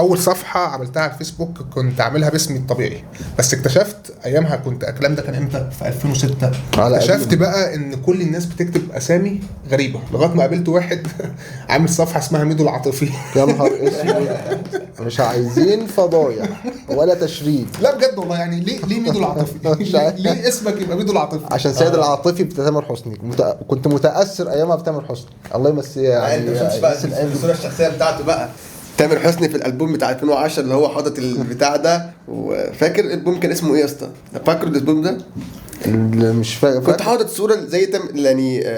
اول صفحة عملتها على الفيسبوك كنت عاملها باسمي الطبيعي، بس اكتشفت ايامها، كنت الكلام ده كان امتى؟ في 2006. اكتشفت بقى ان كل الناس بتكتب اسامي غريبة، لغاية ما قابلت واحد عامل صفحة اسمها ميدو العاطفي. يا نهار اسود، مش عايزين فضايح ولا تشريد. لا بجد والله، يعني ليه ميدو العاطفي؟ ليه اسمك يبقى ميدو العاطفي؟ عشان سيد العاطفي بتاع تامر حسني. كنت متاثر ايامها بتامر حسني، الله يمسيه. يعني الصورة الشخصية بتاعته بقى تامر حسني في الالبوم بتاع 2010 اللي هو حاطط البتاع ده. وفاكر الالبوم كان اسمه ايه يا اسطى؟ فاكر الالبوم ده؟ مش فاكر. كنت حاطط صوره زي يعني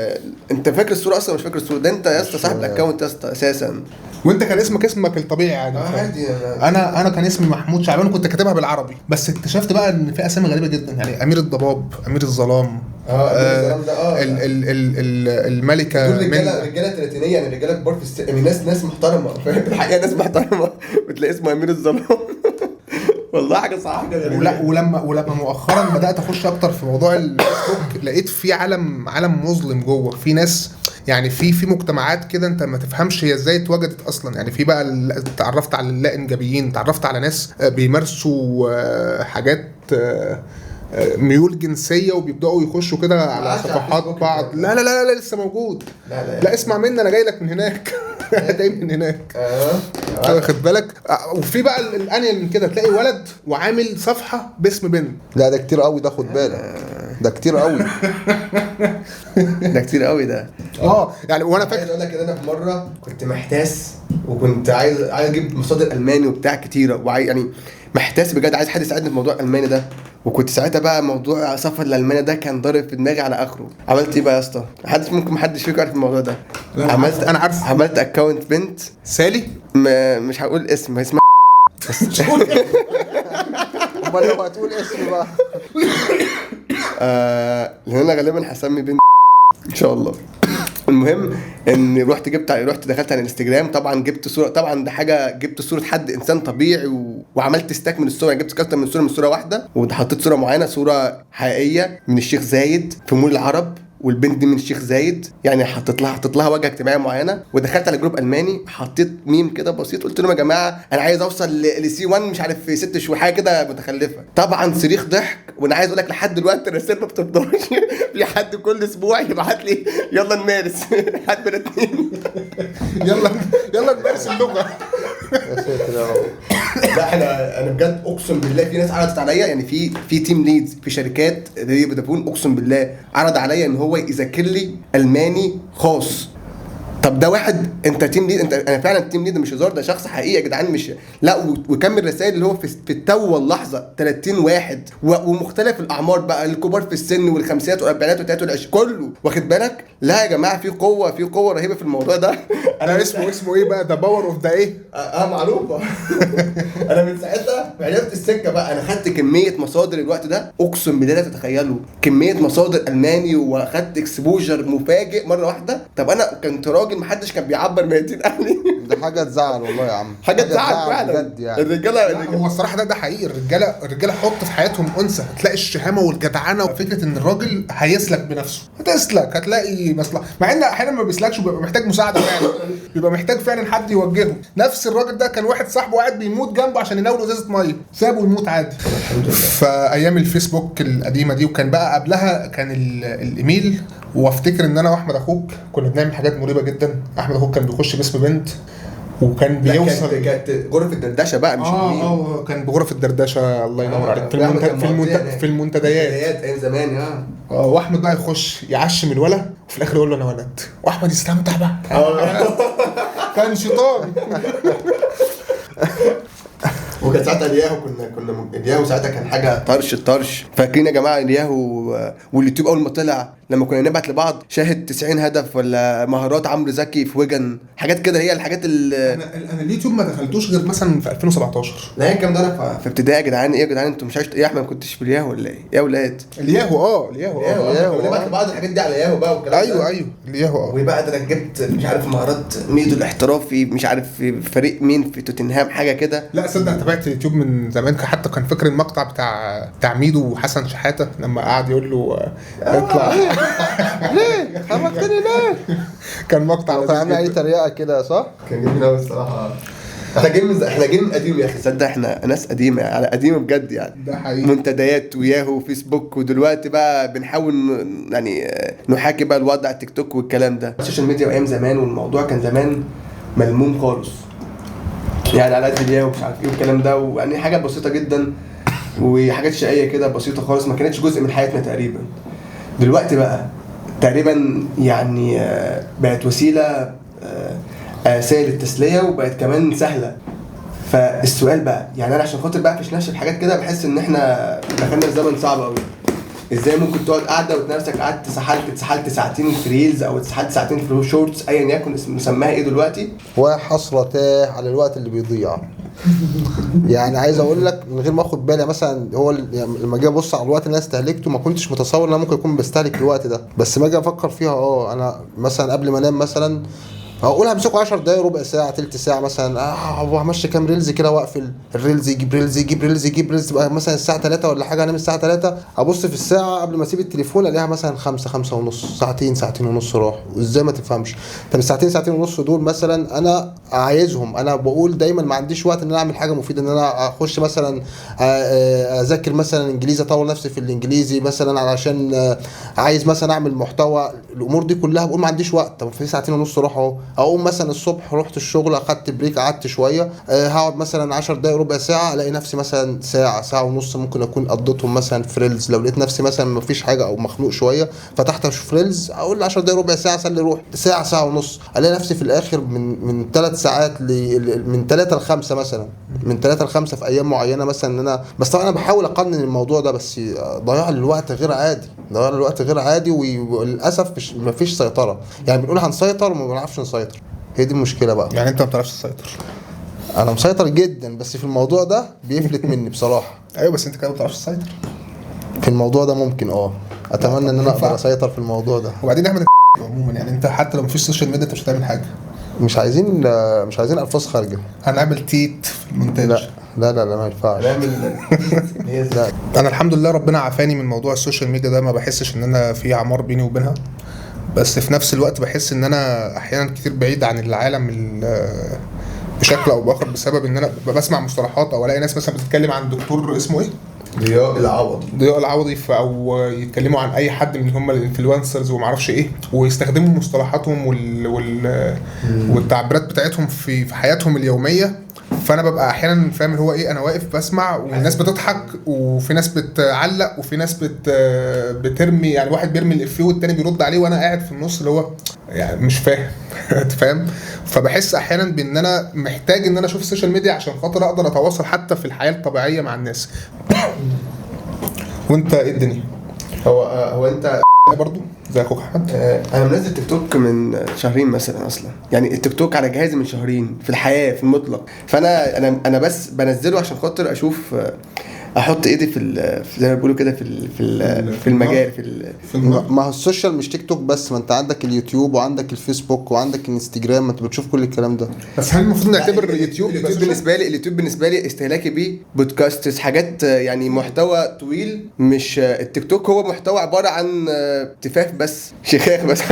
انت فاكر الصورة اصلا؟ مش فاكر الصورة ده انت يا اسطى صاحب ال account يا اسطى اساسا. وانت كان اسمك الطبيعي عادي؟ عادي. انا كان اسمي محمود شعبان، وكنت كاتبها بالعربي، بس اكتشفت بقى ان في اسامي غريبة جدا، يعني امير الضباب، امير الظلام، الظلام ده، ال ال ال الملكة، دول رجاله ثلاثينيه، يعني رجاله كبار في السن، يعني ناس محترمه، فاهم؟ الحقيقة ناس محترمه بتلاقي اسمه امير الظلام. والله حاجة صعبة. ولا ولما مؤخرا بدات اخش اكتر في موضوع الفيسبوك، لقيت في عالم مظلم جوه، في ناس يعني في مجتمعات كده انت ما تفهمش هي ازاي اتوجدت اصلا. يعني في بقى اتعرفت على اللا انجابيين، اتعرفت على ناس بيمارسوا حاجات ميول جنسية وبيبداوا يخشوا كده على صفحات بعض. لا لا لا لا لسه موجود. لا, لا, لا اسمع مني، انا جاي لك من هناك. جاي من هناك. واخد بالك؟ وفي بقى الانيل من كده، تلاقي ولد وعامل صفحة باسم بنت. لا ده كتير قوي ده، خد بالك ده كتير قوي. ده كتير قوي ده. يعني وانا فاكر اقول لك ان انا في مرة كنت محتاس، وكنت عايز اجيب مصادر الماني وبتاع كتيرة، وعايز يعني محتاس بجد، عايز حد يساعدني في موضوع الالماني ده. وكنت ساعتها بقى موضوع سفر لالمانيا ده كان ضارب في دماغي على اخره. عملت ايه بقى يا اسطى؟ ممكن محدش فيكم يعرف الموضوع ده. عملت، انا عارف، عملت account بنت سالي، مش هقول اسم، اسمها بس. امال لو هتقول اسم بقى؟ لان انا غالبا هسمي بنت ان شاء الله. المهم ان رحت دخلت على الانستجرام، طبعا جبت صوره، طبعا ده حاجة، جبت صوره حد انسان طبيعي وعملت stack من الصور، يعني جبت كاستم من صوره، من صوره واحدة، وحطيت صوره معينة، صوره حقيقية من الشيخ زايد في مول العرب، والبنت دي من الشيخ زايد، يعني حطيت لها وجهه اجتماعية معينة. ودخلت على group الماني، حطيت ميم كده بسيط، قلت لهم يا جماعة انا عايز اوصل ل C 1 مش عارف في 6 شهور، حاجة كده متخلفة. طبعا صريخ ضحك، وانا عايز اقول لك لحد دلوقتي الرسائل ما بتفضلش. في حد كل اسبوع يبعت لي يلا نمارس، حد من الاثنين يلا نمارس اللغة. يا ساتر يا رب. لا انا بجد اقسم بالله في ناس عرضت عليا، يعني في team leads في شركات زي فودافون، اقسم بالله عرض عليا ان هو يذاكر لي الماني خاص. طب ده واحد انت team lead، انت انا فعلا team lead مش هزار، ده شخص حقيقي يا جدعان، مش لا. وكمل رسائل اللي هو في التو واللحظة 30 واحد، ومختلف الاعمار بقى، الكبار في السن والخمسينات والاربعينات والتلاتات والعشرين، كله واخد بالك. لا يا جماعة في قوة رهيبة في الموضوع ده. انا اسمه ايه بقى ده؟ power of ده ايه؟ معروفة. انا من ساعتها عرفت السكة بقى. انا خدت كمية مصادر الوقت ده اقسم بالله لا تتخيلوا، كمية مصادر الماني، واخدت exposure مفاجئ مرة واحدة. طب انا كنت راجل محدش كان بيعبر ميتين اهلي. ده حاجة تزعل والله يا عم، حاجة تزعل فعلا بجد يعني. الرجالة هو الصراحة ده حقيقي. الرجالة حط في حياتهم انثى، هتلاقي الشهامه والجدعنه وفكره ان الراجل هيسلك بنفسه، هتسلك، هتلاقي مصلحة، مع ان احيانا ما بيسلكش وبيبقى محتاج مساعدة فعلا، بيبقى محتاج فعلا حد يوجهه. نفس الراجل ده كان واحد صاحبه قاعد بيموت جنبه عشان يناوله ازازة مية، سابه يموت عادي. فايام الفيسبوك القديمة دي، وكان بقى قبلها كان الايميل. وافتكر ان انا واحمد اخوك كنا بنعمل حاجات مريبه جدا. احمد اخوك كان بيخش باسم بنت، وكان بيوصل، كانت غرفة الدردشة بقى، مش كان بغرفه الدردشة. الله ينور عليك. في المنتديات ايام زمان. واحمد بقى يخش يعشم الولا، وفي الاخر يقول له انا ولد، واحمد يستمتع بقى. كان شيطان. وكان ساعتها الياهو، كنا الياهو ساعتها كان حاجة طرش الطرش. فاكرين يا جماعة الياهو واليوتيوب اول ما طلع، لما كنا نبعت لبعض شاهد 90 هدف ولا مهارات عمرو زكي في وجن، حاجات كده. هي الحاجات اللي انا اليوتيوب ما دخلتوش غير مثلا في 2017. لا الكلام ده انا في ابتدائي يا جدعان. ايه يا جدعان انتوا مش عايش ايه يا احمد؟ ما كنتش في الياهو ولا ايه يا اولاد؟ الياهو الياهو كنا نبعت لبعض الحاجات دي على ياهو بقى والكلام ده. ايوه الياهو. وبقى ده انا جبت مش عارف مهارات ميدو الاحترافي، مش عارف في فريق مين في توتنهام، حاجة كده. لا صدق تابعت اليوتيوب من زمان، حتى كان فاكر المقطع بتاع ميدو وحسن شحاته لما قعد يقول له اطلع. ليه خرجتني ليه؟ كان مقطع كان عامل اي تريقه كده صح؟ كان جميل قوي الصراحة. احنا جيل قديم يا اخي، تصدق احنا ناس قديمة على قديمة بجد يعني. ده حقيقي. منتديات وياهو وفيسبوك، ودلوقتي بقى بنحاول يعني نحاكي بقى الوضع تيك توك والكلام ده. ال social media ايام زمان، والموضوع كان زمان ملموم خالص يعني، على قد الياهو ومش عارف ايه والكلام ده، ويعني حاجة بسيطة جدا وحاجات شقيه كده بسيطة خالص، ما كانتش جزء من حياتنا تقريبا. دلوقتي بقى تقريبا يعني بقت وسيلة اساسية للتسليه، وبقت كمان سهلة. فالسؤال بقى يعني انا عشان خاطر بقى فيش نفسي في حاجات كده، بحس ان احنا دخلنا في زمن صعب قوي. ازاي ممكن تقعد قاعدة وتلاقي نفسك قعدت اتسحلت ساعتين في reels، او اتسحلت ساعتين في shorts، ايا يكن مسماها ايه دلوقتي. وحسرتاه على الوقت اللي بيضيع. يعني عايز اقول لك من غير ما اخد بالي، مثلا هو لما جاي ابص على الوقت اللي انا استهلكته ما كنتش متصور ان انا ممكن اكون بستهلك الوقت ده، بس ما اجي افكر فيها انا مثلا قبل ما انام مثلا هقول همسكه 10 دقايق، ربع ساعة، تلت ساعة مثلا، همشي كام reels كده واقفل ال reels، يجيب reels يجيب reels يجيب reels، تبقى مثلا الساعة 3 ولا حاجة، انام الساعة 3، ابص في الساعة قبل ما اسيب التليفون الاقيها مثلا 5، 5:30، ساعتين، ساعتين ونص راح. وازاي ما تفهمش؟ طب الساعتين ساعتين ونص دول مثلا انا عايزهم، انا بقول دايما ما عنديش وقت ان انا اعمل حاجة مفيدة، ان انا اخش مثلا اذاكر مثلا انجليزي، اطور نفسي في الانجليزي مثلا علشان عايز مثلا اعمل محتوى، الامور دي كلها بقول ما عنديش وقت. طب في ساعتين ونص راح اهو. اقوم مثلا الصبح رحت الشغل، اخدت break، قعدت شوية، هقعد مثلا 10 دقايق ربع ساعة، الاقي نفسي مثلا ساعة، ساعة ونص ممكن اكون قضيتهم مثلا في reels. لو لقيت نفسي مثلا مفيش حاجة او مخنوق شوية، فتحت اشوف reels، اقول 10 دقايق ربع ساعة اسلي روح، ساعة، ساعة ونص، الاقي نفسي في الاخر من 3 ساعات من 3 ل 5 مثلا، من 3 ل 5 في ايام معينة مثلا. ان انا بس طبعا انا بحاول اقنن الموضوع ده، بس ضياع الوقت غير عادي، ضياع الوقت غير عادي، وللاسف مفيش سيطرة. يعني بنقول هنسيطر وما بنعرفش نسيطر، هي دي المشكلة بقى. يعني انت ما بتعرفش تسيطر؟ انا مسيطر جدا، بس في الموضوع ده بيفلت مني بصراحة. ايوه بس انت كده ما بتعرفش تسيطر في الموضوع ده. ممكن اتمنى ان انا اقدر اسيطر في الموضوع ده. وبعدين احمد عموما يعني انت حتى لو مفيش social media انت مش هتعمل حاجة. مش عايزين الفاظ خارجه. هنعمل تيت في المونتاج. لا لا لا, لا ما ينفعش هنعمل لا. انا الحمد لله ربنا عافاني من موضوع ال social media ده، ما بحسش ان انا في عمار بيني وبينها، بس في نفس الوقت بحس ان انا احيانا كتير بعيد عن العالم بشكل او باخر، بسبب ان انا بسمع مصطلحات او الاقي ناس مثلا بتتكلم عن دكتور اسمه ايه، ضياء العوضي، او يتكلموا عن اي حد من هم ال influencers وما اعرفش ايه، ويستخدموا مصطلحاتهم والتعبيرات بتاعتهم في حياتهم اليومية. فانا ببقى احيانا فاهم اللي هو ايه، انا واقف بسمع والناس بتضحك، وفي ناس بتعلق، وفي ناس بترمي، يعني واحد بيرمي الافيه والتاني بيرد عليه، وانا قاعد في النص اللي هو يعني مش فاهم. فاهم؟ فبحس احيانا بان انا محتاج ان انا اشوف ال social media عشان خاطر اقدر اتواصل حتى في الحياة الطبيعية مع الناس. وانت ايه الدنيا؟ هو انت برضو زي اخوك احمد؟ انا منزل تيك توك من شهرين مثلا اصلا، يعني التيك توك على جهازي من شهرين في الحياة في المطلق. فانا انا انا بس بنزله عشان خاطر اشوف، احط ايدي في زي ما بيقولوا كده في المجال في ما هو ال social مش تيك توك بس، ما انت عندك اليوتيوب وعندك الفيسبوك وعندك الانستجرام، ما انت بتشوف كل الكلام ده. بس هل المفروض نعتبر اليوتيوب بالنسبة لي، اليوتيوب بالنسبة لي استهلاكي بيه podcasts، حاجات يعني محتوى طويل، مش التيك توك هو محتوى عبارة عن تفاف بس، شخاخ بس.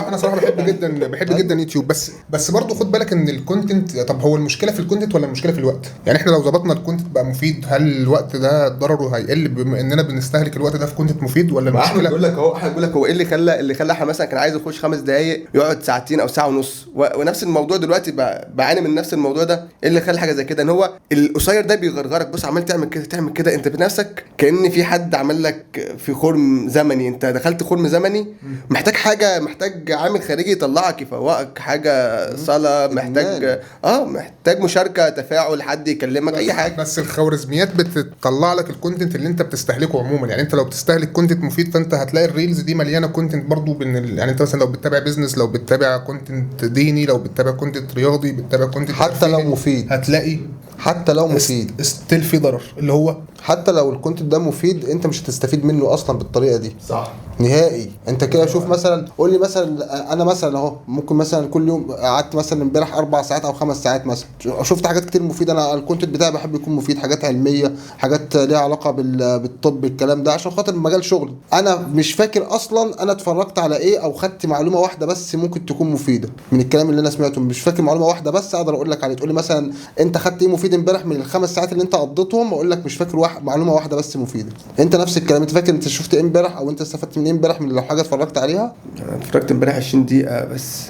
انا صراحة بحب جدا، بحب جدا يوتيوب، بس برضه خد بالك ان ال content، طب هو المشكلة في ال content ولا المشكلة في الوقت؟ يعني احنا لو ظبطنا ال content بقى مفيد، هل الوقت ده ضرره هيقل بما اننا بنستهلك الوقت ده في content مفيد ولا المشكلة؟ احمد بيقول لك هو ايه اللي خلى احمد مثلا كان عايز يخش 5 دقايق يقعد ساعتين او ساعة ونص، ونفس الموضوع دلوقتي بعاني من نفس الموضوع ده. ايه اللي خلى حاجة زي كده؟ ان هو القصير ده بيغرغرك، بص عمال تعمل كده تعمل كده، انت بنفسك كأن في حد عمل لك في خرم زمني، انت دخلت خرم زمني، محتاج حاجة، محتاج عامل خارجي يطلعك يفوقك، حاجة صلاة، محتاج محتاج مشاركة، تفاعل، حد يكلمك، اي حاجة. بس الخوارزميات بتطلع لك ال content اللي انت بتستهلكه عموما، يعني انت لو بتستهلك content مفيد فانت هتلاقي ال reels دي مليانة content برضو يعني انت مثلا لو بتتابع business، لو بتتابع content ديني، لو بتتابع content رياضي، بتتابع content حتى لو مفيد، هتلاقي حتى لو مفيد still في ضرر، اللي هو حتى لو ال content ده مفيد انت مش هتستفيد منه اصلا بالطريقة دي. صح نهائي. انت كده شوف مثلا، قول لي مثلا، انا مثلا اهو ممكن مثلا كل يوم قعدت مثلا امبارح 4 ساعات او 5 ساعات مثلا، شفت حاجات كتير مفيدة. انا ال content بتاعي بحب يكون مفيد، حاجات علمية، حاجات ليها علاقة بالطب، الكلام ده عشان خاطر مجال شغلي. انا مش فاكر اصلا انا اتفرجت على ايه او خدت معلومة واحدة بس ممكن تكون مفيدة من الكلام اللي انا سمعته، مش فاكر معلومة واحدة بس اقدر اقول لك عليه. تقول لي مثلا انت خدت ايه مفيد امبارح من ال5 ساعات اللي انت قضيتهم، اقول لك مش فاكر معلومة واحدة بس مفيدة. انت نفس الكلام، انت فاكر انت شفت ايه امبارح او انت استفدت من ايه امبارح من لو حاجة اتفرجت عليها؟ انا اتفرجت امبارح 20 دقيقة بس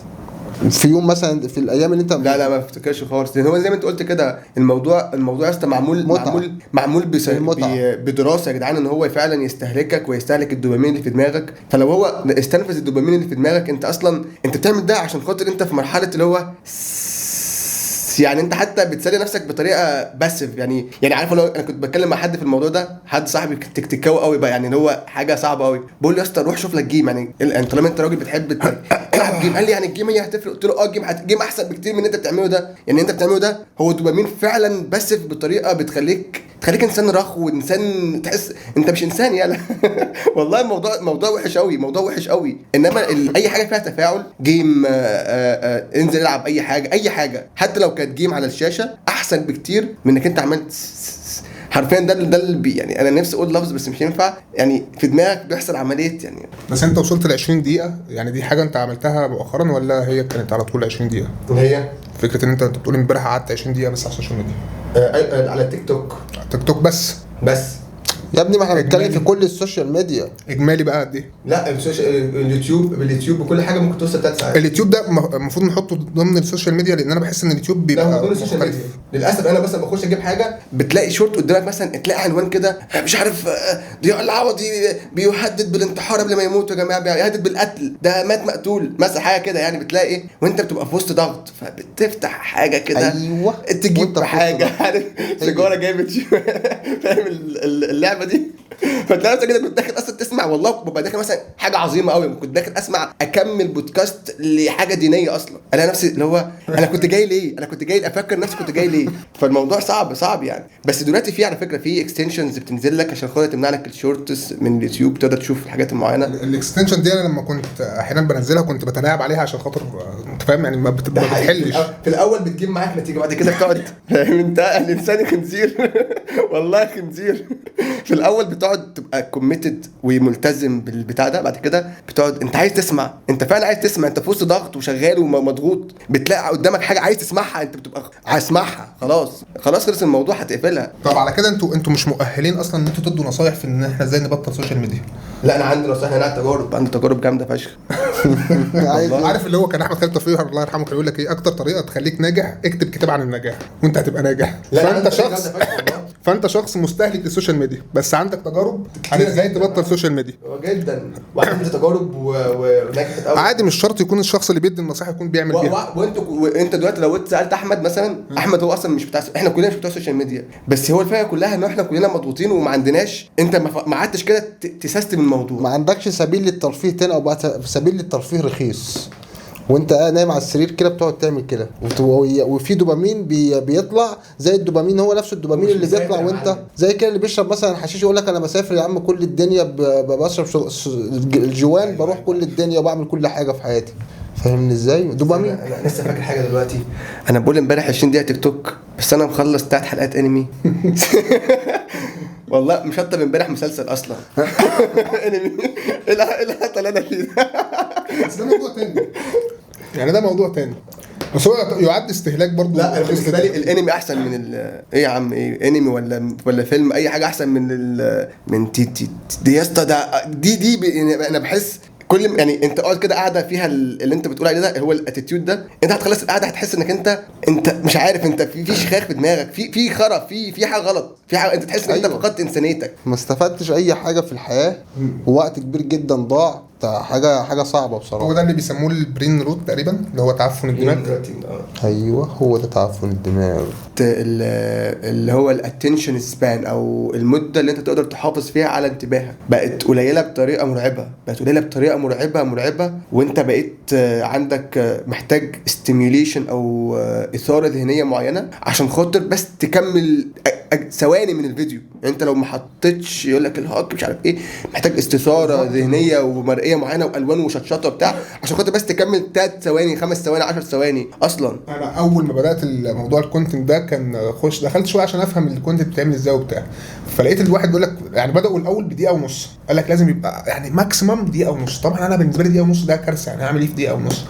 في يوم مثلا، في الايام اللي انت لا ما افتكرش خالص، لان هو زي ما انت قلت كده الموضوع اصلا معمول بدراسة يا جدعان، ان هو فعلا يستهلكك ويستهلك الدوبامين اللي في دماغك. فلو هو استنفذ الدوبامين اللي في دماغك، انت اصلا انت بتعمل ده عشان خاطر انت في مرحلة اللي هو يعني انت حتى بتسلي نفسك بطريقة passive. يعني عارف، لو انا كنت بتكلم مع حد في الموضوع ده، حد صاحبي تكتيكاوي قوي بقى، يعني هو حاجة صعبة قوي، بقول له يا اسطى روح شوف لك game، يعني انت طالما انت راجل بتحب تلعب game. قال لي يعني ال game هي هتفرق؟ قلت له اه ال game احسن بكتير من اللي انت بتعمله ده. يعني انت بتعمله ده هو دوبامين فعلا passive بطريقة بتخليك انسان رخو وانسان تحس انت مش انسان يالا. والله الموضوع موضوع وحش قوي، موضوع وحش قوي. انما اي حاجة فيها تفاعل، game، انزل العب اي حاجة، اي حاجة حتى لو كانت game على الشاشة احسن بكتير من انك انت عملت حرفيا. ده اللي يعني انا نفسي اقول لفظ بس مش ينفع، يعني في دماغك بيحصل عملية يعني. بس انت وصلت ل 20 دقيقة، يعني دي حاجة انت عملتها مؤخرا ولا هي كانت على طول 20 دقيقة؟ هي فكرة ان انت بتقول امبارح قعدت 20 دقيقة بس على ال social media، على التيك توك. تيك توك بس يا ابني، ما احنا بنتكلم في كل ال social media. اجمالي بقى قد ايه؟ لا ال social، اليوتيوب، باليوتيوب بكل حاجة ممكن توصل 3 ساعات. اليوتيوب ده المفروض نحطه ضمن ال social media، لان انا بحس ان اليوتيوب بيبقى مختلف للاسف. انا بس بخش اجيب حاجة بتلاقي شورت قدامك مثلا، تلاقي عنوان كده مش عارف، ضياء العوضي بيهدد بالانتحار قبل ما يموت يا جماعة، بيهدد بالقتل، ده مات مقتول مثلا، حاجة كده يعني. بتلاقي ايه وانت بتبقى في وسط ضغط، فبتفتح حاجة كده، ايوه تجيب حاجة، عارف سيجارة جايبه، فاهم اللعبة دي. فتلاقي نفسك كده كنت داخل اصلا تسمع، والله ببقى داخل مثلا حاجة عظيمة قوي، كنت داخل اسمع اكمل بودكاست لحاجة دينية اصلا، انا نفسي اللي هو انا كنت جاي ليه، انا كنت جاي افكر نفسي كنت جاي ليه. فالموضوع صعب يعني. بس دلوقتي في على فكرة في extensions بتنزل لك عشان خاطر تمنع لك ال shorts من اليوتيوب، تقدر تشوف الحاجات المعينة. ال extension دي انا لما كنت احيانا بنزلها كنت بتلاعب عليها عشان خاطر انت فاهم يعني، ما بتحلش في الاول، بتجيب معاك نتيجة، بعد كده بتقعد فاهم انت الانسان خنزير. والله خنزير. في الاول بتقعد تبقى committed وملتزم بالبتاع ده، بعد كده بتقعد انت عايز تسمع، انت فعلا عايز تسمع، انت في وسط ضغط وشغال ومضغوط، بتلاقي قدامك حاجة عايز تسمعها، انت بتبقى عايز تسمعها، خلاص خلص الموضوع هتقفلها. طب على كده انتوا مش مؤهلين اصلا ان انتوا تدوا نصايح في ان احنا ازاي نبطل social media؟ لا انا عندي نصايح، انا عندي تجارب جامدة فشخ. عارف اللي هو كان احمد خالد توفيق الله يرحمه كان يقول لك ايه اكتر طريقه تخليك ناجح؟ اكتب كتاب عن النجاح وانت هتبقى ناجح. فانت شخص مستهلك لل social media، بس عندك تجارب عن ازاي تبطل social media جدا، وعندي تجارب ونجحت قوي. عادي، مش شرط يكون الشخص اللي بيدي النصيحة يكون بيعمل بيها. وانت دلوقتي لو سالت احمد مثلا، احمد هو اصلا مش بتاع، احنا كلنا مش بتوع social media، بس هو الفكرة كلها ان احنا كلنا مضغوطين وما عندناش، انت ما قعدتش كده ت system الموضوع، ما عندكش سبيل للترفيه تاني، او سبيل للترفيه رخيص، وانت نايم على السرير كده بتقعد تعمل كده، وفي دوبامين بيطلع زي الدوبامين، هو نفس الدوبامين اللي بيطلع وانت زي كده اللي بيشرب مثلا حشيش يقول لك انا بسافر يا عم كل الدنيا، بشرب الجوان، بروح كل الدنيا وبعمل كل حاجة في حياتي. فاهمني ازاي؟ دوبامين. انا لسه فاكر حاجة دلوقتي، انا بقول امبارح 20 دقيقة تيك توك، بس انا مخلص 3 حلقات انمي. والله مشطب امبارح مسلسل اصلا. انمي ايه اللي حصل انا فيه ده؟ بس ده موضوع تاني يعني، ده موضوع تاني، بس هو يعد استهلاك برضه. لا بالنسبة لي الانمي احسن من ايه يا عم، ايه انمي ولا فيلم، اي حاجة احسن من من تي تي دي يا اسطى. ده دي انا بحس كل يعني انت قاعد كده قاعدة فيها اللي انت بتقول عليه ده هو ال attitude ده، انت هتخلص القعدة هتحس انك انت مش عارف، انت في شخاخ في دماغك، في خرا، في حاجة غلط، في حاجة انت تحس ان انت فقدت انسانيتك، ما استفدتش اي حاجة في الحياة، ووقت كبير جدا ضاع. حاجة صعبة بصراحة. هو ده اللي بيسموه ال brain rot تقريبا، اللي هو تعفن الدماغ. ايوه هو ده تعفن الدماغ، اللي هو ال attention span، او المدة اللي انت تقدر تحافظ فيها على انتباهك بقت قليله بطريقة مرعبة، بقت قليله بطريقة مرعبة، وانت بقيت عندك محتاج stimulation او اثاره ذهنية معينة عشان خاطر بس تكمل ثواني من الفيديو. يعني انت لو ما حطيتش يقول لك ال hook مش عارف ايه، محتاج استثاره ذهنية ومرئيه معينة والوان وشطشطه وبتاع عشان خاطر بس تكمل 3 ثواني 5 ثواني 10 ثواني اصلا. انا اول ما بدات الموضوع ال content ده كان دخلت شوية عشان افهم ال content بيتعمل ازاي وبتاع، فلقيت الواحد بيقول لك يعني بداوا الاول بدقيقة ونص، قال لك لازم يبقى يعني maximum دقيقة ونص. طبعا انا بالنسبة لي دقيقة ونص ده كارثة، يعني هعمل ايه في دقيقة ونص؟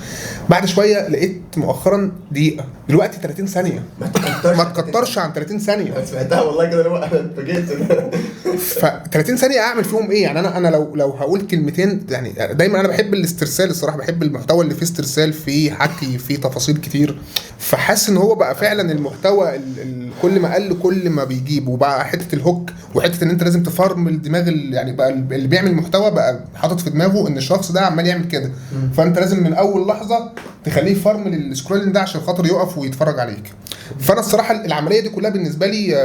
بعد شوية لقيت مؤخرا دقيقة، دلوقتي 30 ثانية، ما تكترش عن 30 ثانية. انا سمعتها والله كده اللي هو انا اتفاجئت. ف 30 ثانية اعمل فيهم ايه يعني؟ انا لو هقول كلمتين يعني، دايما انا بحب الاسترسال الصراحة، بحب المحتوى اللي فيه استرسال، فيه حكي، فيه تفاصيل كتير. فحاسس ان هو بقى فعلا المحتوى كل ما قل كل ما بيجيب، وبقى حتة ال hook وحتة ان انت لازم تفرمل دماغ يعني بقى اللي بيعمل محتوى بقى حاطط في دماغه ان الشخص ده عمال يعمل كده، فانت لازم من اول لحظة تخليه يفرمل ال scrolling ده عشان خاطر يقف ويتفرج عليك. فانا الصراحة العملية دي كلها بالنسبة لي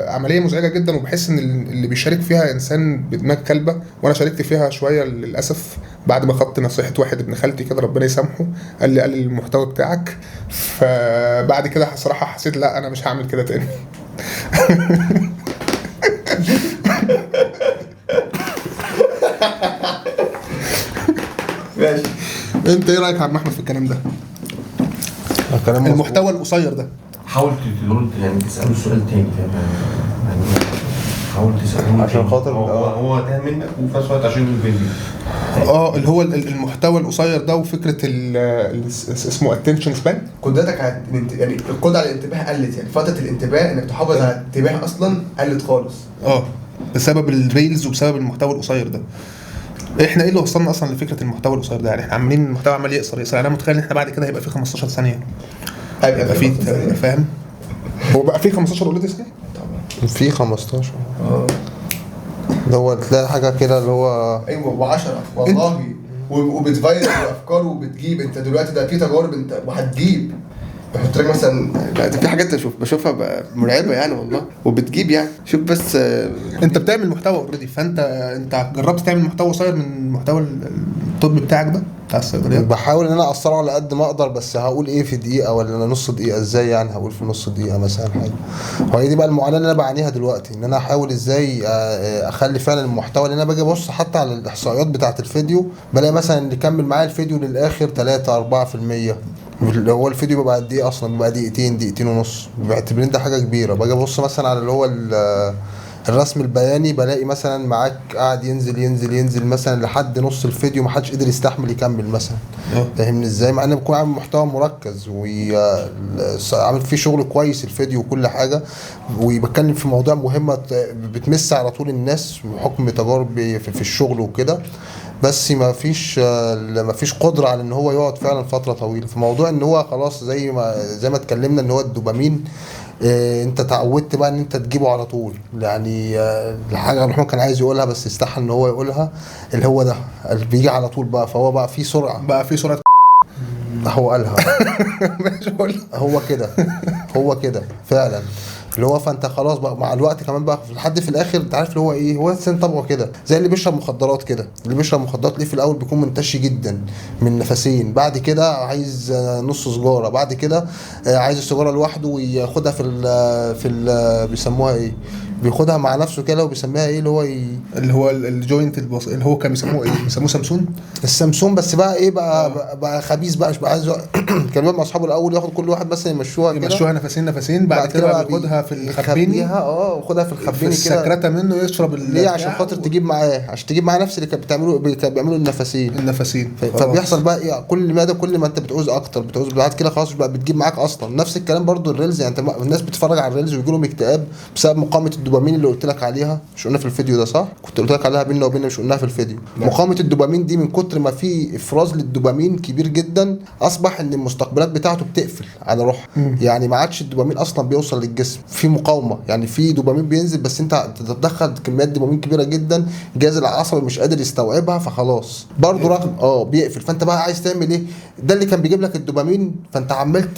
عملية مزعجة جدا، وبحس ان اللي بيشارك فيها انسان بدماغ كلبه، وانا شاركت فيها شوية للاسف بعد ما خدت نصيحة واحد ابن خالتي كده ربنا يسامحه، قال لي المحتوى بتاعك. فبعد كده صراحة حسيت لا انا مش هعمل كده تاني. ماشي. انت ايه رايك يا عم احمد في الكلام ده؟ الكلام المحتوى القصير ده. حاول ترد يعني تساله سؤال تاني، فاهم يعني؟ حاول تساله عشان خاطر هو ده منك، وفي نفس الوقت عشان الفيديو اللي هو المحتوى القصير ده، وفكره اسمه attention span. قدرتك على يعني القدرة على الانتباه قلت، يعني فترة الانتباه انك تحافظ على الانتباه اصلا قلت خالص بسبب ال reels وبسبب المحتوى القصير ده. احنا ايه اللي وصلنا اصلا لفكرة المحتوى القصير ده؟ يعني احنا عاملين المحتوى عمال يقصر يقصر. انا متخيل ان احنا بعد كده هيبقى في 15 ثانية، هيبقى في فاهم؟ هو بقى في 15 already ثانية؟ طبعا في 15 اللي هو تلاقي حاجة كده اللي هو ايوه و10 والله، وبتفير وافكار وبتجيب. انت دلوقتي ده في تجارب انت وهتجيب، بحط لك مثلا في حاجات بشوفها مرعبة يعني والله، وبتجيب يعني. شوف بس انت بتعمل محتوى already، فانت جربت تعمل محتوى قصير من المحتوى الطبي بتاعك ده بتاع الصيدليات؟ بحاول ان انا اقصره على قد ما اقدر، بس هقول ايه في دقيقة ولا نص دقيقة؟ ازاي يعني هقول في نص دقيقة مثلا حاجة؟ هو دي بقى المعاناة اللي انا بعانيها دلوقتي، ان انا احاول ازاي اخلي فعلا المحتوى اللي انا باجي ابص حتى على الاحصائيات بتاعه الفيديو، بلاقي مثلا اللي كمل معايا الفيديو للاخر 3-4%، اللي هو الفيديو بيبقى قد ايه اصلا؟ بيبقى دقيقتين، دقيقتين ونص، بعتبرين ده حاجة كبيرة. باجي ابص مثلا على اللي هو الرسم البياني، بلاقي مثلا معاك قاعد ينزل ينزل ينزل مثلا لحد نص الفيديو، ما حدش قدر يستحمل يكمل مثلا. فاهمني ازاي؟ مع ان بكون عامل محتوى مركز وعامل فيه شغل كويس الفيديو وكل حاجة، وبتكلم في مواضيع مهمة بتمس على طول الناس بحكم تجاربي في الشغل وكده، بس ما فيش قدره على ان هو يقعد فعلا فترة طويلة في موضوع ان هو خلاص. زي ما اتكلمنا ان هو الدوبامين انت تعودت بقى ان انت تجيبه على طول. يعني الحاجة اللي كان عايز يقولها بس استحى ان هو يقولها، اللي هو ده اللي بيجي على طول بقى، فهو بقى في سرعة، بقى في سرعة. هو قالها هو كده، هو كده فعلا اللي هو. فانت خلاص بقى مع الوقت كمان بقى لحد في الاخر انت عارف اللي هو ايه، هو الانسان طبعه كده، زي اللي بيشرب مخدرات كده. اللي بيشرب مخدرات ليه في الاول بيكون منتشي جدا من نفسين، بعد كده عايز نص سجاره، بعد كده عايز السجاره لوحده وياخدها في ال بيسموها ايه، بياخدها مع نفسه كده وبيسميها ايه اللي هو اللي هو ال joint اللي هو كان بيسموه ايه، بيسموه سامسون، السامسون. بس بقى ايه بقى خبيث بقى، مش بقى عايز كان بيقعد مع اصحابه الاول ياخد كل واحد مثلا يمشوها كده، يمشوها نفسين نفسين، بعد كده بقى بياخدها في الخبيني، وخدها في الخبيني كده السكرته منه يشرب ليه؟ عشان خاطر تجيب معاه، عشان تجيب معاه نفس اللي كان بيعملوا النفسين. فبيحصل بقى إيه؟ كل ما ده كل ما انت بتعوز اكتر، بتعوز بعد كده خلاص بقى بتجيب معاك اصلا. نفس الكلام برضو ال reels، يعني انت الناس بتتفرج على ال reels ويجي لهم اكتئاب بسبب مقاومة الدوبامين اللي قلت لك عليها. مش قلنا في الفيديو ده صح؟ كنت قلت لك عليها بينا وبينا، مش قلناها في الفيديو. مقاومة الدوبامين دي من كتر ما في افراز للدوبامين كبير جدا، اصبح ان المستقبلات بتاعته بتقفل على روحها. يعني ما عادش الدوبامين اصلا بيوصل للجسم، في مقاومة، يعني في دوبامين بينزل بس انت تتدخل كميات دوبامين كبيرة جدا، الجهاز العصبي مش قادر يستوعبها، فخلاص برضه رغم بيقفل. فانت بقى عايز تعمل ايه؟ ده اللي كان بيجيب لك الدوبامين، فانت عمال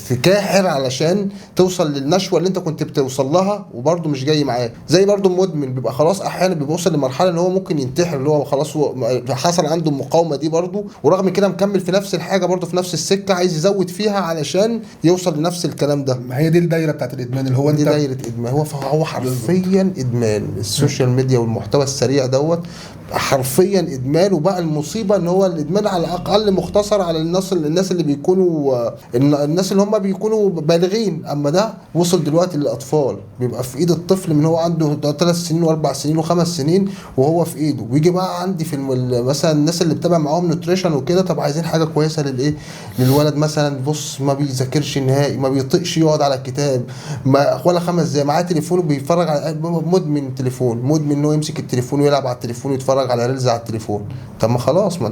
تكاحر علشان توصل للنشوة اللي انت كنت بتوصل لها، وبرضه مش جاي معاه. زي برضه المدمن بيبقى خلاص احيانا بيوصل لمرحلة ان هو ممكن ينتحر، اللي هو خلاص حصل عنده المقاومة دي برضه، ورغم كده مكمل في نفس الحاجة برضه في نفس السكة، عايز يزود فيها علشان يوصل لنفس الكلام ده. ما هي دي الدايرة بتاعت بتاعت الادمان اللي هو دي انت دايرة ادمان. هو حرفيا ادمان ال social media والمحتوى السريع دوت، حرفيا ادمان. وبقى المصيبة ان هو الادمان على الاقل مختصر على الناس اللي بيكونوا، الناس اللي هم بيكونوا بالغين، اما ده وصل دلوقتي للاطفال، بيبقى في ايد الطفل من هو عنده 3 سنين و4 سنين و5 سنين وهو في ايده. ويجي بقى عندي في مثلا الناس اللي بتابع معاهم nutrition وكده، طب عايزين حاجة كويسة للايه للولد مثلا، بص ما بيذاكرش نهائي، ما بيطيقش يقعد على الكتاب، ما ولا 5 دقايق، معاه تليفون وبيتفرج على، مدمن تليفون، مدمن انه يمسك التليفون ويلعب على التليفون ويتفرج على reels على التليفون. طب ما خلاص، ما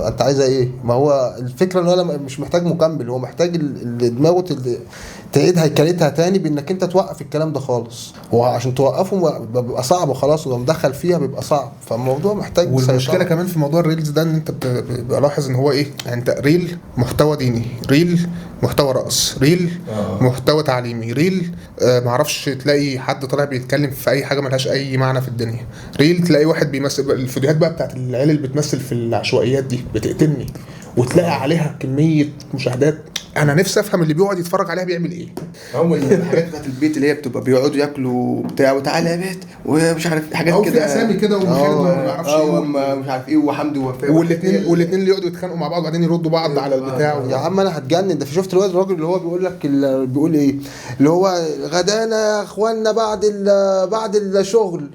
انت عايزه ايه؟ ما هو الفكرة ان هو مش محتاج مكمل، هو محتاج اللي دماغه تعيد هيكلتها تاني بانك انت توقف الكلام ده خالص. وعشان توقفه بيبقى صعب خلاص، ولو مدخل فيها بيبقى صعب، فالموضوع محتاج. والمشكلة كمان في موضوع ال reels ده ان انت بلاحظ ان هو ايه، يعني انت reel محتوى ديني، reel محتوى رقص، reel محتوى تعليمي، reel معرفش تلاقي حد طالع بيتكلم في اي حاجة ملهاش اي معنى في الدنيا، reel تلاقي واحد بيمثل. الفيديوهات بقى بتاعت العيال اللي بتمثل في العشوائيات دي بتقتلني، وتلاقي عليها كمية مشاهدات. انا نفسي افهم اللي بيقعد يتفرج عليها بيعمل ايه. هو الحاجات بتاعت البيت اللي هي بتبقى بيقعدوا ياكلوا بتاع وتعالى يا بيت ومش عارف حاجات كده، في اسامي كده ومخالد ما اعرفش ايه مش عارف ايه وحمدي ووفاء، والاثنين اللي يقعدوا يتخانقوا مع بعض وبعدين يردوا بعض على البتاع. يا عم انا هتجنن. ده شفت الواد الراجل اللي هو بيقول لك بيقول ايه، اللي هو غدانا يا اخوانا بعد الشغل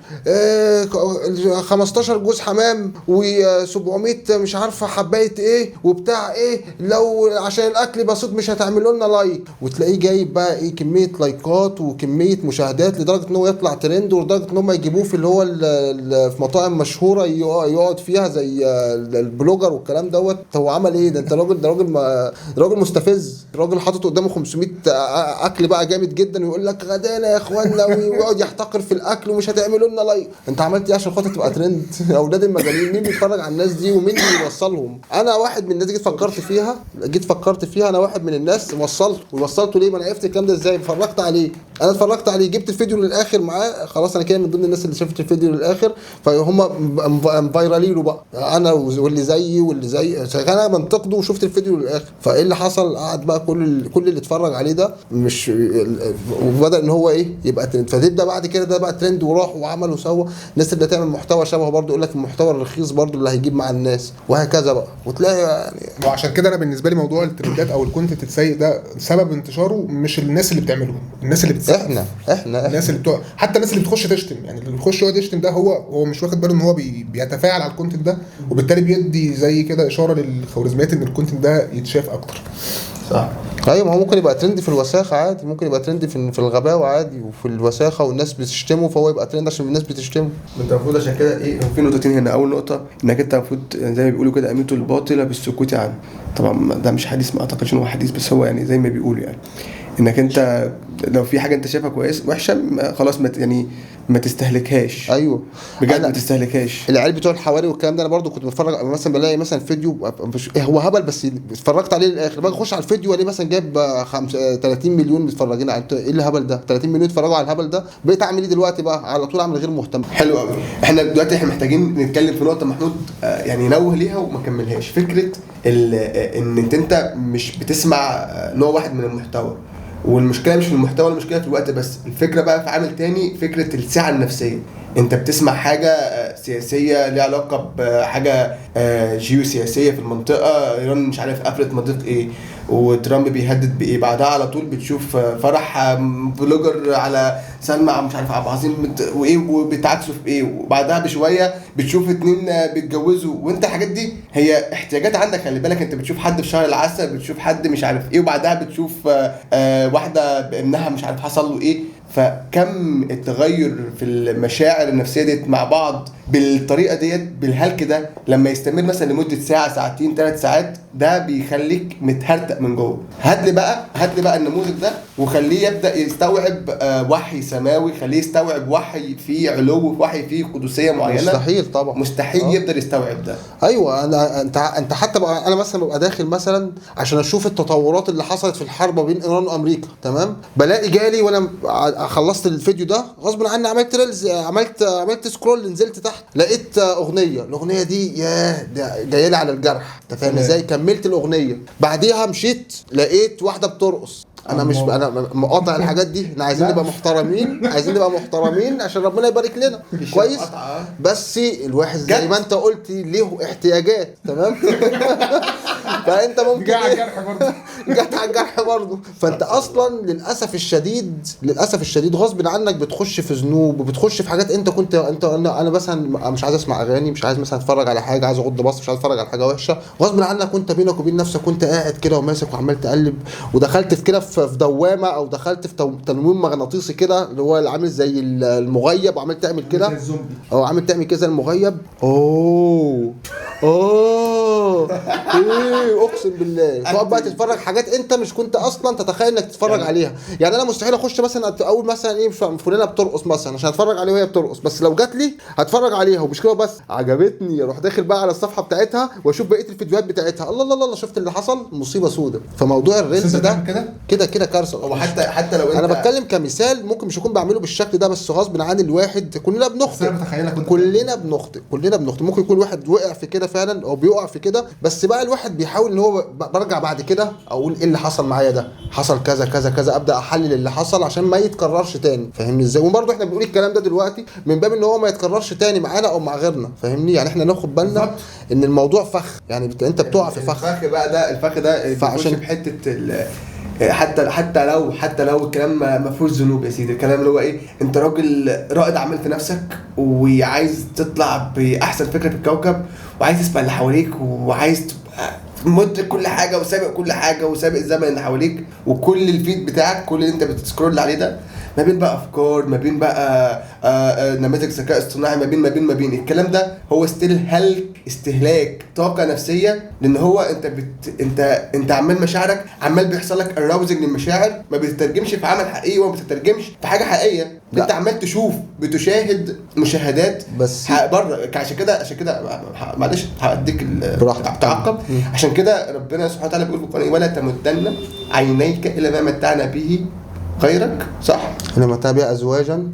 15 جوز حمام و700 مش عارفه حبايه ايه وبتاع ايه، لو عشان الاكل بسيط مش هتعملوا لنا like. وتلاقيه جايب بقى ايه كمية لايكات وكمية مشاهدات لدرجة ان هو يطلع ترند، ولدرجه ان هم يجيبوه في اللي هو في مطاعم مشهورة يقعد فيها زي ال blogger والكلام دوت. هو عمل ايه ده؟ انت راجل، ده راجل، راجل مستفز، راجل حاطط قدامه 500 اكل بقى جامد جدا ويقول لك غدانا يا اخوانا، ويقعد يحتقر في الاكل ومش هتعملوا لنا like. انت عملت ايه عشان خاطر تبقى ترند؟ اولاد المجانين، مين بيتفرج على الناس دي ومين بيوصلهم؟ انا واحد من الناس جيت فكرت فيها، انا واحد من الناس وصلته ليه؟ ما انا عرفت الكلام ده ازاي؟ اتفرجت عليه، انا اتفرجت عليه، جبت الفيديو للاخر معاه، خلاص انا كده من ضمن الناس اللي شافت الفيديو للاخر، فهم فايرالينه بقى، انا واللي زيي واللي زي انا بنتقده وشفت الفيديو للاخر. فايه اللي حصل؟ قعد بقى كل اللي اتفرج عليه ده مش، وبدا ان هو ايه يبقى ترند. فتبدا بعد كده ده بقى ترند وراح وعمل وسوى. الناس اللي تعمل محتوى شبهه برضه يقول لك المحتوى الرخيص برضه اللي هيجيب مع الناس، وهكذا بقى. وتلاقي يعني، وعشان كده انا بالنسبة لي موضوع الترندات او ال content السيء ده سبب انتشاره مش الناس اللي بتعمله، الناس اللي بتسقف. احنا الناس اللي بتوع، حتى الناس اللي بتخش تشتم، يعني اللي بيخش يقعد يشتم ده هو مش واخد باله ان هو بيتفاعل على ال content ده، وبالتالي بيدي زي كده اشارة للخوارزميات ان ال content ده يتشاف اكتر. صح. ايوه، ما هو ممكن يبقى ترند في الوساخه عادي، ممكن يبقى ترند في الغباوه عادي وفي الوساخه والناس بتشتمه، فهو يبقى ترند عشان الناس بتشتمه. انت المفروض عشان كده ايه، في نقطتين هنا. اول نقطة انك انت المفروض زي ما بيقولوا كده اميتوا الباطلة بالسكوت عنه. طبعا ده مش حديث، ما اعتقدش ان هو حديث، بس هو يعني زي ما بيقولوا يعني انك انت لو في حاجة انت شايفها كويس وحشة خلاص ما يعني ما تستهلكهاش. ايوه بجد ما تستهلكهاش. العيال بتوع الحواري والكلام ده انا برضو كنت بتفرج مثلا، بلاقي مثلا فيديو هو هبل بس اتفرجت عليه للاخر، باجي اخش على الفيديو الاقي مثلا جايب 30 مليون متفرجين على ايه الهبل ده، 30 مليون اتفرجوا على الهبل ده. بقيت اعمل ايه دلوقتي بقى؟ على طول اعمل غير مهتم. حلو قوي. احنا دلوقتي احنا محتاجين نتكلم في نقطة محمود يعني نوه ليها وما كملهاش، فكرة ان انت مش بتسمع نوع واحد من المحتوى، والمشكلة مش في المحتوى، المشكلة في الوقت بس. الفكرة بقى في عامل تاني، فكرة السعة النفسية. انت بتسمع حاجة سياسية ليها علاقة بحاجة جيوسياسيه في المنطقة، ايران مش عارف قفلت مضيق ايه وترامب بيهدد بايه، بعدها على طول بتشوف فرح blogger على سلمى مش عارف عبد العظيم وايه وبتعكسوا في ايه، وبعدها بشوية بتشوف اتنين بيتجوزوا. وانت الحاجات دي هي احتياجات عندك، خلي بالك. انت بتشوف حد في شهر العسل، بتشوف حد مش عارف ايه، وبعدها بتشوف واحدة بابنها مش عارف حصل له ايه. فكم التغير في المشاعر النفسية ديت مع بعض بالطريقة ديت بالهلك ده لما يستمر مثلا لمدة ساعة ساعتين 3 ساعات، ده بيخليك متهرتق من جوه. هات لي بقى النموذج ده وخليه يبدا يستوعب وحي سماوي، خليه يستوعب وحي فيه علو، وحي فيه قدسية معينة. مستحيل طبعا، مستحيل يقدر يستوعب ده. ايوه، انا انت حتى بقى انا مثلا ببقى داخل مثلا عشان اشوف التطورات اللي حصلت في الحرب بين ايران وامريكا، تمام، بلاقي جالي وانا خلصت الفيديو ده غصب عني، عملت reels، عملت scroll، نزلت تحت لقيت اغنية، الاغنية دي ياه جاية لي على الجرح، انت فاهم ازاي؟ كملت الاغنية، بعديها مشيت لقيت واحدة بترقص، انا مش انا مقاطع الحاجات دي. احنا عايزين نبقى محترمين، عايزين نبقى محترمين عشان ربنا يبارك لنا. كويس، بس الواحد زي ما انت قلت ليه احتياجات، تمام؟ فانت ممكن جه على الجرح برضه، جت على الجرح برضه. فانت اصلا للاسف الشديد، للاسف الشديد غصب عنك بتخش في ذنوب وبتخش في حاجات انت كنت انت انا مثلا مش عايز اسمع اغاني، مش عايز مثلا اتفرج على حاجة، عايز اغض بصري، مش عايز اتفرج على حاجة وحشة. غصب عنك وانت بينك وبين نفسك كنت قاعد كده وماسك وعمال تقلب، ودخلت في كده في دوامه، او دخلت في تنويم مغناطيسي كده اللي هو اللي عامل زي المغيب، وعمال تعمل كده او عامل تعمل كده المغيب. اوه اوه ايه، اقسم بالله تقعد بقى تتفرج حاجات انت مش كنت اصلا تتخيل انك تتفرج عليها. يعني انا مستحيل اخش مثلا اقول مثلا ايه فلانه بترقص مثلا عشان اتفرج عليها وهي بترقص، بس لو جات لي هتفرج عليها. ومش كده بس، عجبتني اروح داخل بقى على الصفحة بتاعتها واشوف بقية الفيديوهات بتاعتها. الله الله الله، شفت اللي حصل، مصيبة سودة. فموضوع ال reels ده كده كده كارثة. وحتى حتى لو انت، انا بتكلم كمثال، ممكن مش اكون بعمله بالشكل ده، بس غصب عن الواحد كلنا بنخطئ، كلنا بنخطئ، كلنا بنخطئ. ممكن يكون واحد وقع في كده فعلا او بيقع في كده، بس بقى الواحد بيحاول ان هو برجع بعد كده اقول ايه اللي حصل معايا ده، حصل كذا كذا كذا، ابدا احلل اللي حصل عشان ما يتكررش تاني. فاهمني ازاي؟ وبرده احنا بنقول الكلام ده دلوقتي من باب ان هو ما يتكررش تاني معانا او مع غيرنا. فاهمني؟ يعني احنا ناخد بالنا ان الموضوع فخ، يعني انت بتقع في فخ. الفخ بقى ده، الفخ ده فعشان في حتة حتى لو الكلام ما فيهوش ذنوب يا سيدي. الكلام اللي هو ايه، انت راجل رائد اعمال في نفسك وعايز تطلع باحسن فكرة في الكوكب، وعايز تسبق اللي حواليك، وعايز تبقى مدرك كل حاجة وسابق كل حاجة وسابق الزمن اللي حواليك، وكل ال feed بتاعك، كل اللي انت بت scroll عليه ده ما بين بقى افكار، ما بين بقى نماذج ذكاء اصطناعي، ما بين ما بين ما بين الكلام ده، هو still هلك استهلاك طاقة نفسية. لان هو انت انت عمال مشاعرك عمال بيحصل لك arousing للمشاعر، ما بتترجمش في عمل حقيقي وما بتترجمش في حاجة حقيقية. لا. انت عمال تشوف، بتشاهد مشاهدات بس بره. عشان كده معلش هديك تعقب. عشان كده ربنا سبحانه وتعالى بيقول في القرآن ولا تمدن عينيك الى ما متعنا به غيرك، صح؟ لما تابع ازواجا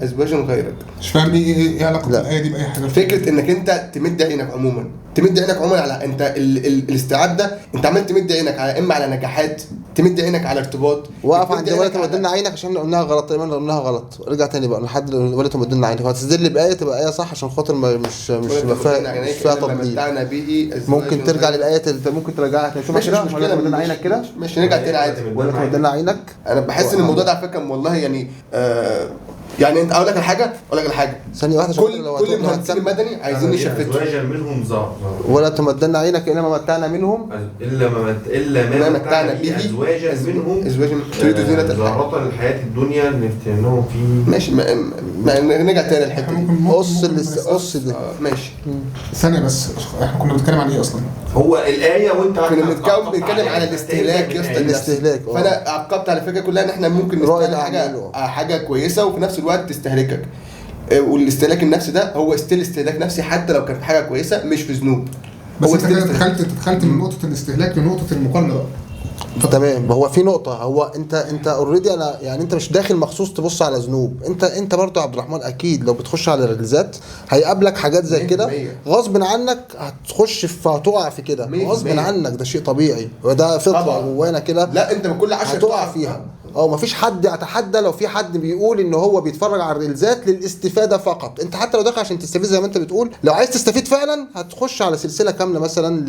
غيرك. مش فاهم ايه علاقة الايه دي باي حاجة. فكرة انك انت تمد عينك عموما، تمد عينك عموما على انت الاستيعاب ده، انت عمال تمد عينك على اما على نجاحات، تمد عينك على ارتباط. وقف عند ولا تمدن عينك عشان قلناها غلط، تقريبا قلناها غلط. ارجع تاني بقى لحد ولا تمدن عينك، وهتستدل بايه تبقى ايه صح عشان خاطر ما مش فيها تضليل. ممكن ترجع للايه، ممكن ترجعها تاني. شوف كده ولا تمدن عينك كده، مش نرجع تاني عادي ولا تمدن عينك. انا بحس ان الموضوع ده على فكرة والله يعني يعني انت اقول لك الحاجة، ثانية واحدة، كل المهندسين المدني عايزين يشفتوا ازواجا منهم زهر ولا تمدن عينك الا ما متعنا منهم، الا ما متعنا به ازواجا منهم، ازواجا تريد زينة زهرة الحياة الدنيا نفتنهم فيه. ماشي، ما نرجع تاني للحتة دي. قص دي ماشي. ثانية بس، احنا كنا بنتكلم عن ايه اصلا؟ هو الايه وانت كنا بنتكلم على الاستهلاك يا اسطى، الاستهلاك. فانا عقبت على فكرة كلها ان احنا ممكن نستهلك حاجة كويسة وفي نفس الوقت تستهلكك، والاستهلاك النفسي ده هو still استهلاك نفسي حتى لو كان في حاجة كويسة مش في ذنوب. بس انت دخلت من نقطة الاستهلاك لنقطة المقارنة بقى. تمام. هو في نقطة، هو انت already، انا يعني انت مش داخل مخصوص تبص على ذنوب. انت برضو يا عبد الرحمن اكيد لو بتخش على الريلزات هيقابلك حاجات زي كده غصب عنك، هتخش في هتقع في كده غصب عنك، ده شيء طبيعي وده فطره جوانا كده. لا انت من كل 10 هتقع فيها. مفيش حد اتحدى لو في حد بيقول ان هو بيتفرج على الريلزات للاستفادة فقط. انت حتى لو داخل عشان تستفيد زي ما انت بتقول، لو عايز تستفيد فعلا هتخش على سلسلة كاملة مثلا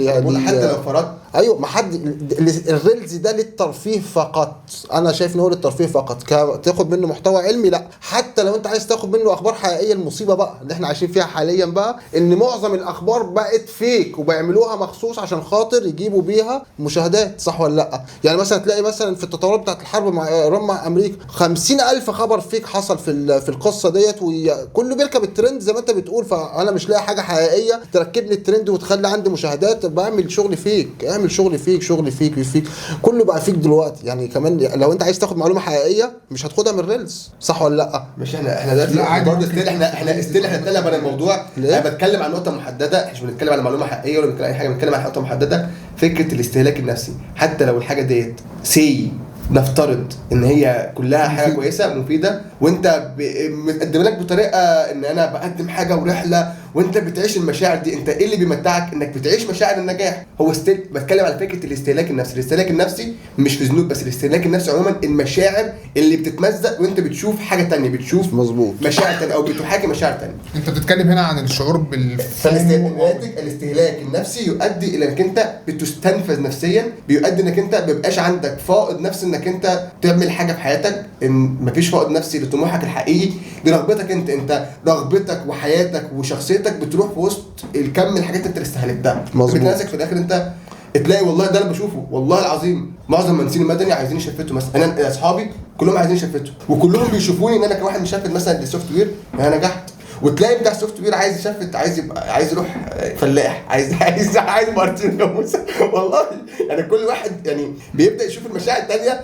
حتى لو فرضت. ايوه، ما حد ال reels ده للترفيه فقط، انا شايف ان هو للترفيه فقط، تاخد منه محتوى علمي لا. حتى لو انت عايز تاخد منه اخبار حقيقية، المصيبة بقى اللي احنا عايشين فيها حاليا بقى ان معظم الاخبار بقت fake وبيعملوها مخصوص عشان خاطر يجيبوا بيها مشاهدات، صح ولا لا؟ يعني مثلا تلاقي مثلا في التطورات بتاعت الحرب مع ايران مع امريكا 50,000 خبر fake حصل في القصة ديت، وكله بيركب الترند زي ما انت بتقول. فانا مش لاقي حاجة حقيقية تركبني الترند وتخلي عندي مشاهدات، بعمل شغل fake، اعمل شغل fake، شغل fake fake، كله بقى fake دلوقتي. يعني كمان لو انت عايز تاخد معلومة حقيقية مش هتاخدها من reels، صح ولا لا؟ مش احنا دلوقتي برضه still احنا still احنا اتكلم عن الموضوع. انا بتكلم عن نقطة محددة، احنا مش بنتكلم على معلومة حقيقية ولا بنتكلم عن اي حاجة، بنتكلم عن نقطة محددة، فكرة الاستهلاك النفسي. حتى لو الحاجة ديت سي نفترض ان هي كلها حاجة كويسة مفيدة، وانت متقدم لك بطريقة ان انا بقدم حاجة ورحله وانت بتعيش المشاعر دي. انت ايه اللي بيمتعك؟ انك بتعيش مشاعر النجاح. هو still بتكلم على فكرة الاستهلاك النفسي. الاستهلاك النفسي مش في ذنوب بس، الاستهلاك النفسي عموما المشاعر اللي بتتمزق وانت بتشوف حاجة تانية، بتشوف مظبوط مشاعر تانية او بتحاكي مشاعر تانية. انت بتتكلم هنا عن الشعور بال فالاستهلاك، الاستهلاك النفسي يؤدي الى انك انت بتستنفذ نفسيا، بيؤدي انك انت مبيبقاش عندك فائض نفسي انك انت تعمل حاجة في حياتك، ان مفيش فائض نفسي لطموحك الحقيقي، لرغبتك انت. انت رغبتك وحياتك وشخصيتك بتروح في وسط الكم الحاجات اللي انت استهلكتها. مظبوط. بتلاقي نفسك في الاخر انت تلاقي، والله ده اللي بشوفه والله العظيم، معظم المهندسين المدني عايزين يشفتوا مثلا. انا اصحابي كلهم عايزين يشفتوا، وكلهم بيشوفوني ان انا كواحد مشفت مثلا لل software انا نجحت، وتلاقي بتاع ال software عايز يشفت، عايز يبقى، عايز يروح فلاح، عايز عايز عايز مارتين جاموسه والله. يعني كل واحد يعني بيبدا يشوف المشاعر الثانية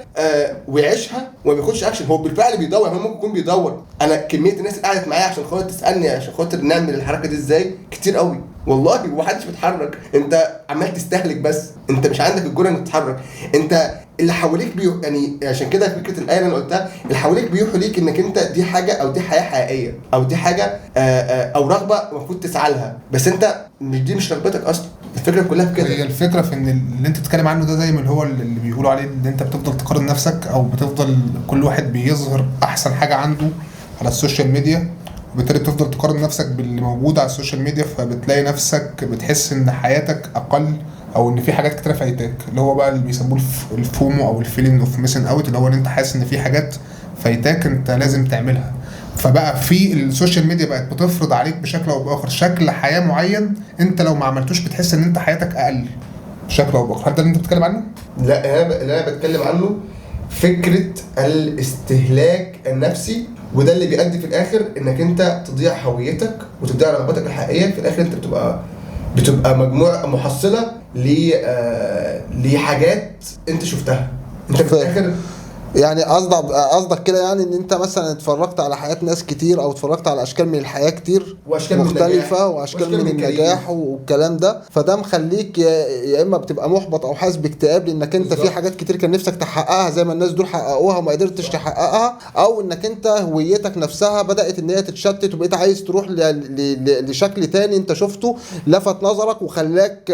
ويعيشها وما بياخدش اكشن. هو بالفعل بيدور، هو ممكن يكون بيدور. انا كمية الناس اللي قعدت معايا عشان خاطر تسالني عشان خاطر نعمل الحركة دي ازاي كتير قوي والله، ومحدش بيتحرك. انت عمال تستهلك بس، انت مش عندك الجرأة انك تتحرك. انت اللي حواليك يعني عشان كده فكرة الايه اللي انا قلتها، اللي حواليك بيوحوا ليك انك انت دي حاجة او دي حياة حقيقية او دي حاجة او رغبة المفروض تسعى لها، بس انت مش دي مش رغبتك اصلا. الفكرة كلها في كده. هي الفكرة في ان اللي انت بتتكلم عنه ده زي ما اللي هو اللي بيقولوا عليه ان انت بتفضل تقارن نفسك، او بتفضل كل واحد بيظهر احسن حاجة عنده على ال social media، وبالتالي بتفضل تقارن نفسك باللي موجود على ال social media، فبتلاقي نفسك بتحس ان حياتك اقل، او ان في حاجات كتيرة فايتاك، اللي هو بقى اللي بيسموه ال FOMO او ال feeling of missing out، اللي هو ان انت حاسس ان في حاجات فايتاك انت لازم تعملها. فبقى في ال social media بقت بتفرض عليك بشكل او باخر شكل حياة معين، انت لو ما عملتوش بتحس ان انت حياتك اقل بشكل او باخر. هل ده اللي انت بتتكلم عنه؟ لا، اللي انا بتكلم عنه فكرة الاستهلاك النفسي، وده اللي بيؤدي في الاخر انك انت تضيع هويتك وتضيع رغبتك الحقيقية. في الاخر انت بتبقى مجموعة محصله لحاجات انت شفتها انت في الاخر. يعني قصدك كده يعني ان انت مثلا اتفرجت على حياة ناس كتير، او اتفرجت على اشكال من الحياة كتير واشكال مختلفة واشكال من النجاح والكلام ده، فده مخليك يا اما بتبقى محبط او حاسس باكتئاب لانك انت في حاجات كتير كان نفسك تحققها زي ما الناس دول حققوها وما قدرتش تحققها، او انك انت هويتك نفسها بدأت ان هي تتشتت وبقيت عايز تروح لشكل تاني انت شفته لفت نظرك وخلاك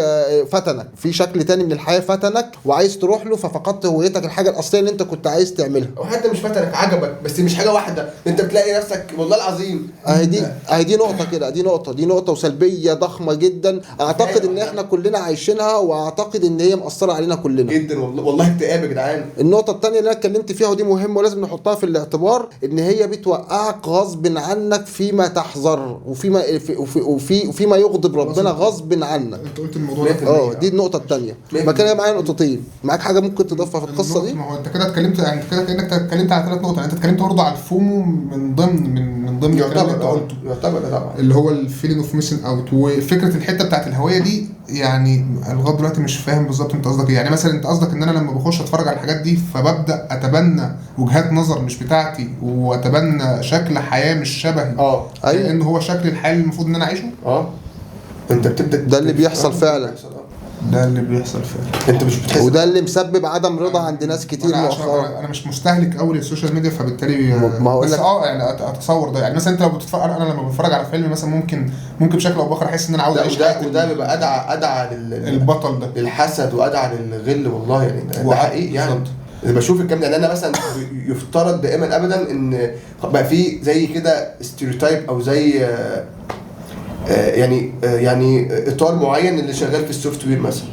فتنك في شكل تاني من الحياة، فتنك وعايز تروح له، ففقدت هويتك الحاجة الأصلية اللي انت كنت عايز تعملها. او حتى مش فتنك عجبك بس مش حاجة واحدة، انت بتلاقي نفسك والله العظيم. اهي دي نقطة كده، دي نقطة وسلبيه ضخمة جدا، اعتقد ان احنا كلنا عايشينها، واعتقد ان هي مأثره علينا كلنا جدا والله اكتئاب يا جدعان. النقطة الثانية اللي انا اتكلمت فيها ودي مهمة ولازم نحطها في الاعتبار، ان هي بتوقعك غصب عنك فيما تحذر وفيما وفي وفيما يغضب ربنا غصب عنك. انت قلت الموضوع ده، دي النقطة الثانية. ما كان معايا نقطتين، معاك حاجة ممكن تضيفها في القصة دي؟ ما هو انت كده اتكلمت، يعني كده كانك اتكلمت على 3 نقط، يعني انت اتكلمت برضه على ال FOMO من ضمن الكلام اللي انت قلته، يعتبر طبعا اللي هو ال feeling of missing out، وفكره الحتة بتاعت الهوية دي. يعني لغاية دلوقتي مش فاهم بالظبط انت قصدك ايه. يعني مثلا انت قصدك ان انا لما بخش اتفرج على الحاجات دي فببدا اتبنى وجهات نظر مش بتاعتي، واتبنى شكل حياة مش شبهي، ايوه، لان هو شكل الحياة اللي المفروض ان انا اعيشه. انت بتبدا ده اللي بيحصل فعلا، ده اللي بيحصل فعلا. انت مش بتحس، وده اللي مسبب عدم رضا عند ناس كتير مؤخرا. انا مش مستهلك قوي لل social media، فبالتالي ما هقول بس لك يعني اتصور ده. يعني مثلا انت لو بتتفرج، انا لما بتفرج على فيلم مثلا ممكن بشكل او باخر احس ان انا عاوز اعيش ده، وده بيبقى ادعى للبطل ده، للحسد وادعى للغل والله. يعني ده حقيقي يعني. اللي بشوف الكلام ده، يعني انا مثلا يفترض دائما ابدا ان بقى في زي كده stereotype او زي يعني اطار معين اللي شغال في ال software مثلا،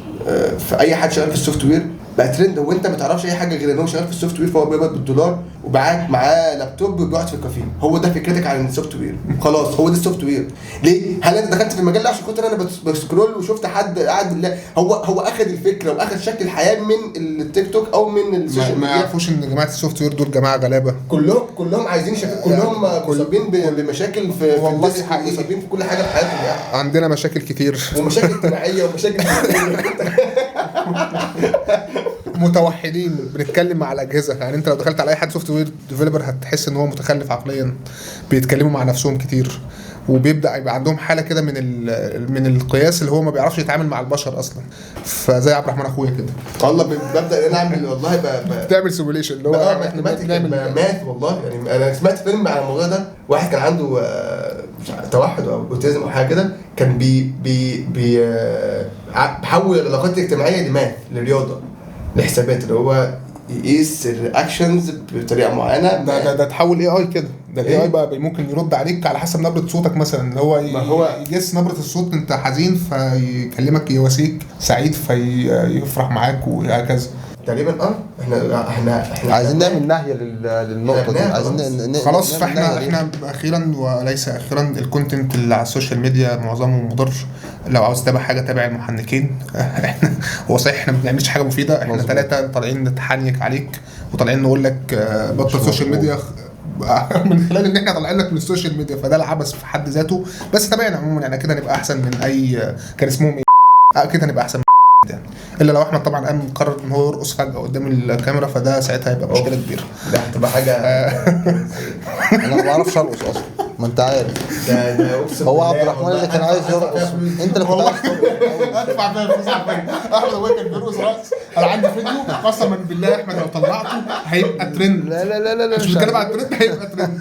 فاي حد شغال في ال software بقى ترند، وانت ما تعرفش اي حاجة غير ان هو شغال في ال software، فهو بيقبض بالدولار وبعت معاه لابتوب وبيقعد في الكافيه. هو ده فكرتك عن ال software، خلاص هو ده ال software. ليه؟ هل انت دخلت في المجال ده عشان خاطر انا ب scroll وشفت حد قاعد بالله؟ هو اخد الفكرة واخد شكل الحياة من التيك توك او من ال social media. ما يعرفوش ان جماعة ال software دول جماعة غلابة، كلهم عايزين شكل، كلهم مصابين بمشاكل في والله حقيقي، مصابين في كل حاجة في حياتهم. يعني عندنا مشاكل كتير ومشاكل اجتماعية ومشاكل متوحدين، بنتكلم مع الاجهزة. يعني انت لو دخلت على اي حد software developer هتحس ان هو متخلف عقليا، بيتكلموا مع نفسهم كتير، وبيبدا يبقى عندهم حاله كده من القياس اللي هو ما بيعرفش يتعامل مع البشر اصلا. فزي عبد الرحمن اخويا كده والله ببدا ان انا اعمل والله بتعمل simulation اللي هو بنعمل math والله. يعني انا سمعت فيلم على الموضوع ده، واحد كان عنده مش عارف، توحد او autism او حاجة كده، كان بي بي بي بحول العلاقات الاجتماعية ل math، لرياضه، لحسابات، اللي هو يقيس ال actions بطريقة معينة. ده تحول AI كده، ده ال AI إيه؟ بقى ممكن يرد عليك على حسب نبره صوتك مثلا، اللي هو ما هو- يجس نبره الصوت، انت حزين فيكلمك يواسيك، سعيد فيفرح معاك وهكذا. تقريبا احنا عايزين نعمل نهيه للنقطة دي، خدناها عايزين خلاص. خلاص نعمل فاحنا نهاية ليها. احنا اخيرا وليس اخيرا، ال content اللي على ال social media معظمه مضر. لو عاوز تتابع حاجة تابع المحنكين. احنا هو صحيح احنا ما بنعملش حاجة مفيدة، احنا مظبوط. ثلاثة طالعين نتحنيك عليك وطالعين نقول لك بطل مش social مظبوط. ميديا من خلال ان احنا طالعين لك من ال social media، فده العبث في حد ذاته. بس تابعنا عموما، يعني كده نبقى احسن من اي كان اسمهم ايه، كده نبقى احسن من يعني. الا لو احمد طبعا قام قرر ان هو يرقص فجاة قدام الكاميرا، فده ساعتها هيبقى مشكلة كبيرة. ده هتبقى حاجة. انا ما بعرفش ارقص اصلا، ما انت عارف. ده اقسم هو بالله عبد الرحمن والله اللي كان عايز أدفع فيها يرقص، فلوس. انت اللي كنت عايز ترقص. ادفع فيها فلوس على فكرة. احمد ابويا كان بيرقص رقص، انا عندي فيديو قسما بالله احمد لو طلعته هيبقى ترند. لا لا لا لا لا مش بنتكلم على الترند، هيبقى ترند.